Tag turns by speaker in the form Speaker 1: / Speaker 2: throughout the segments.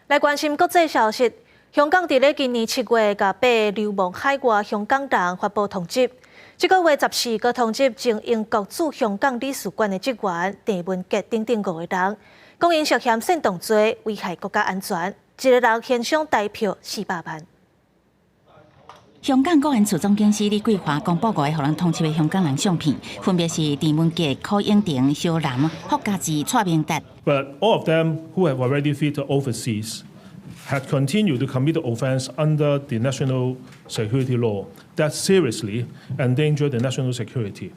Speaker 1: 來關心國際消息，香港佇咧今年7月，共八个流亡海外香港人發布通緝。這個月14號通緝前英國駐香港領事館的職員鄭文傑等等五個人，講𪜶涉嫌煽動罪，危害國家安全，一個人懸賞台票400萬。
Speaker 2: 香港國安處總警司李桂華公布五个予人通緝的香港人相片，分別是鄭文傑、柯永庭、蕭楠、霍家志、蔡明達。
Speaker 3: But all of them who have already fled to overseas had continued to commit the offence under the national security law that seriously endanger the national security,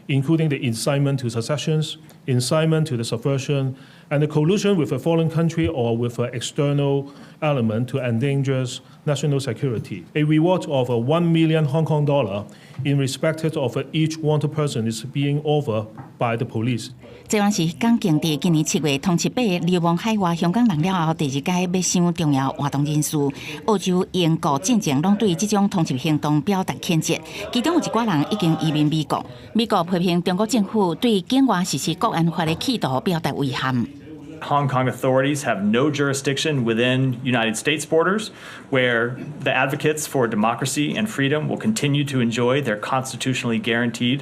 Speaker 3: including the incitement to secessions, incitement to the subversion, and the collusion with a foreign country or with an external element to endanger national security. A reward of HK$1 million in respect of each wanted person is being offered by the police.
Speaker 2: 這嘛是港警佇今年7月通緝八个流亡海外香港人了後，第二擺欲傷重要活動人士。澳洲、英國進前攏對這種通緝行動表達譴責，其中有一寡人已經移民美國。美國批評中國政府對境外實施國安法的企圖表達遺憾。
Speaker 4: Hong Kong authorities have no jurisdiction within United States borders, where the advocates for democracy and freedom will continue to enjoy their constitutionally guaranteed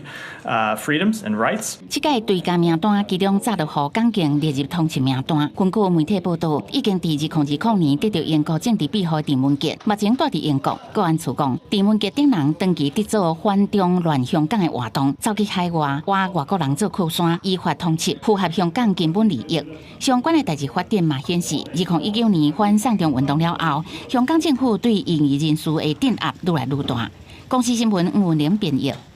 Speaker 4: freedoms and rights.
Speaker 2: 這擺追加名單其中早就予港警列入通緝名單。根據媒體報道，已經佇2020年得著英國政治庇護的鄭文傑，目前蹛佇英國。國安處講，鄭文傑等人長期佇做反中亂香港的活動，走去海外挖外國人做靠山，依法通緝，符合香港根本利益。相關的代誌發展嘛顯示，2019年反送中運動了後，香港政府對異議人士的鎮壓愈來愈大。公視新聞吳文玲編譯。